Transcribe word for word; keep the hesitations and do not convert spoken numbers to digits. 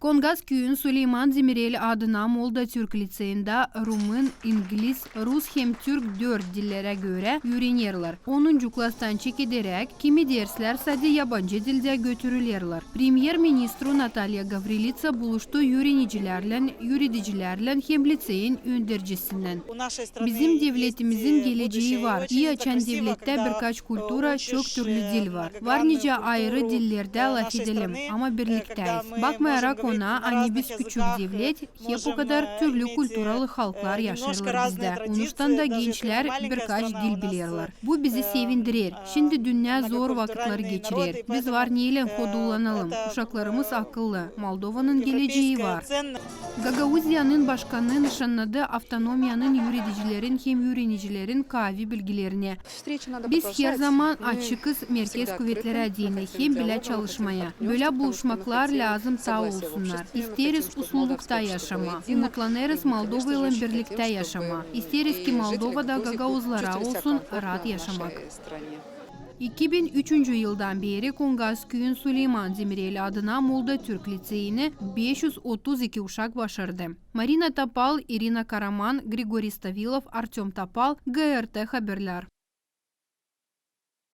Kongaz küüyün Suleyman Demirel adına Molda Türk liţeyindä rumın, ingliz, rus hem türk dört dillerä görä üürenerlär. Onuncu klastan çekederäk, kimi derslär sade yabancı dildä götürülerlär. Premyer-ministru Natalya Gavrilitsa buluştu üürenicilärlän, üüredicilärlän hem liţeyin öndercisinnän. Bizim devletimizin gelecää var. İi açan devlettä birkaç kultura, çok türlü dil var. Var nicä ayırı dillerdä lafedelim, ama birliktäyız. Bakmayarak ona, ani biz küçük devlet, hep okadar türlü kulturalı halklar yaşêêrlar bizdä. Onuştan da gençlär birkaç dil bilerlär. Bu bizi sevindirer. Şindi dünnä zor vakıtları geçirer. Biz var neylän hodullanalım. Uşaklarımız akıllı. Moldovanın gelecää var. Gagauziyanın başkanı nışannadı avtonomiyanın üüredicilerin hem üürenicilerin kaavi bilgilerini. Biz herzaman açıkız merkez kuvetlerä deyni hem bilä çalışmaya. Bölä buluşmaklar lääzım taa olsunnar. İsteeriz uslulukta yaşamaa. Umutlanêrız Moldovaylan birliktä yaşamaa. İsteeriz, ki Moldovada gagauzlara olsun raat yaşamak. İki bin üçüncü yıldan beeri Kongaz küüyün Suleyman Demirel adına Molda Türk liţeyini beş üz otuz iki uşak başardı. Marina Topal, İrina Karaman, Grigori Stavilov, Artöm Topal, GRT Haberlär.